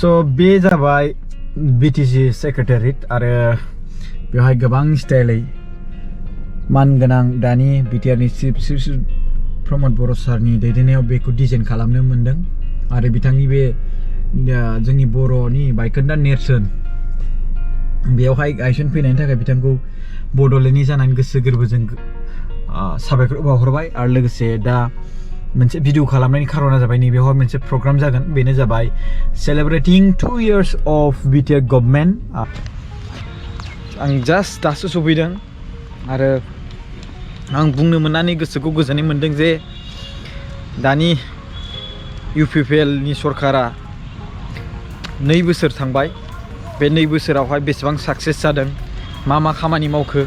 So बे जाबाय BTC secretariat आरो बेवहाय गोबां स्टाइलै मानगोनां दानि BTR नि चिफ प्रमद बर' सारनि दैदेननायाव बेखौ डिजाइन खालामनो मोनदों आरो बिथांनि बे जोंनि बर'नि बायखोन्दा नेरसोन बेवहाय गायसनफैनायनि थाखाय बिथांखौ बड'लेण्डनि जानानै गोसो गोरबोजों साबायखर बावहरबाय आरो लोगोसे दा मोनसे भिडिअ खालामनायनि खारना जाबाय नैबेवहाय मोनसे प्रग्राम जागोन बेनो जाबाय सेलिब्रेटिं 2 years of BTR गभर्नमेन्ट आं जास्ट दासो सफैदों आरो आं बुंनो मोननानै गोसोखौ गोजोननाय मोनदों जे दानि UPPL नि सरकारा 2 बोसोर थांबाय बे 2 बोसोरावहाय बेसेबां साक्सेस जादों मा खामानि मावखो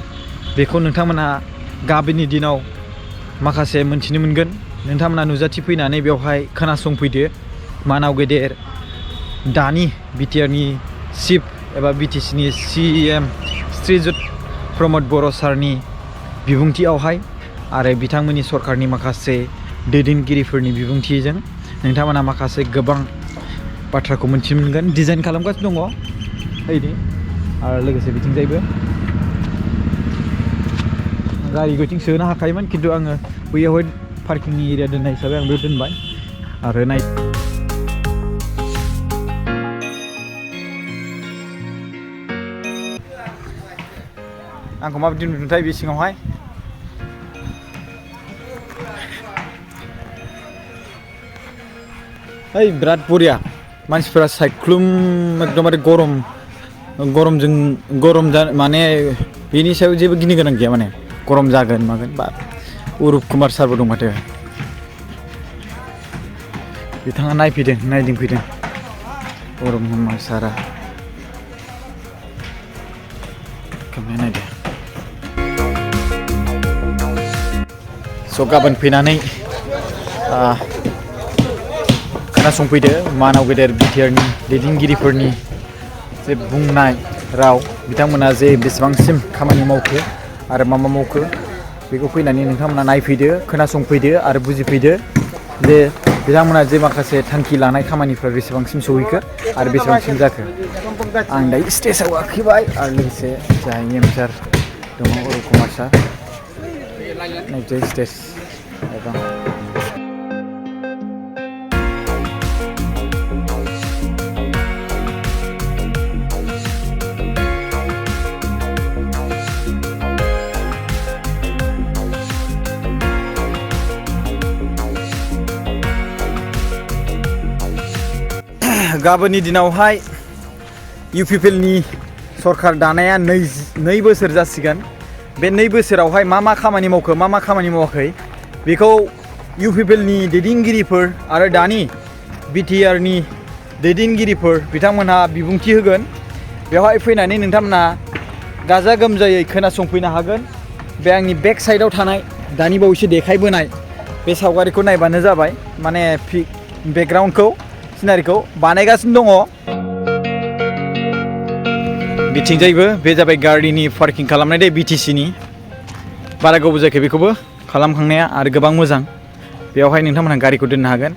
बेखौ नोंथांमोनहा गाबोननि दिनाव माखासे मोनथिनो मोनगोन नोंथांमोना नुजाथि फैनानै बेवहाय खोनासंफैदो मानाव गेदेर दानि BTR नि चिफ एबा BTC नि CM श्रीजुत प्रमद बर' सारनि बिबुंथियावहाय आरो बिथांमोननि सरकारनि माखासे दैदेनगिरिफोरनि बिबुंथिजों नोंथांमोना माखासे गोबां बाथ्राखौ मोनथिनो मोनगोन डिजाइन खालामगासिनो दङ ओइदि आरो लोगोसे बिथिंजायबो गारि गथिं सोनो हाखायोमोन खिन्थु आङो बैयावहाय पार्किंनि एरिया दोननाय हिसाबै आं बेयाव दोनबाय आरो नाय आंखौ माबायदि नुदोंथाय बे सिङावहाय ओइ बिराद बरिया मानसिफोरा सायख्लुम एकदमबारे गरम माने बेनि सायाव जेबो गिनो गोनां गैया माने गरम जागोन मागोन बा उरुप कुमार सारबो दं माथो बिथाङा नायदिंफैदों उरुप कुमार सारा खेबनाय नायदो स' गाबोन फैनानै खोनासंफैदो मानाव गेदेर BTR नि दैदेनगिरिफोरनि जे बुंनाय राव बिथांमोना जे बेसेबांसिम खामानि मावखो आरो मा मावखो बेखौ फैनानै नोंथांमोना नायफैदो खोनासंफैदो आरो बुजिफैदो जे बिथांमोना जे माखासे थांखि लानाय खामानिफ्रा बेसेबांसिम सहैखो आरो बेसेबांसिम जाखो आं दायो स्टेजआव गाखोबाय आरो लोगोसे जाय सार दङ उरुप कुमार सार नायदो स्टेज एबा गाबोननि दिनावहाय UPPL नि सरकार दानाया 2 बोसोर जासिगोन बे 2 बोसोरावहाय मा खामानि मावखो मा खामानि मावाखै बेखौ UPPL नि दैदेनगिरिफोर आरो दानि BTR नि दैदेनगिरिफोर बिथांमोनहा बिबुंथि होगोन बेवहाय फैनानै नोंथांमोना गाजा गोमजायै खोनासंफैनो हागोन बे आंनि बेक साइडआव थानाय दानि बावैसो देखायबोनाय बे सावगारिखौ नायबानो जाबाय माने बेकग्राउन्डखौ सिनारिखौ बानायगासिनो दङ बिथिंजायबो बे जाबाय गारिनि पार्किं खालामनाय दे BTC नि बारा गोबाव जायाखै बेखौबो खालामखांनाया आरो गोबां मोजां बेवहाय नोंथांमोनहा गारिखौ दोननो हागोन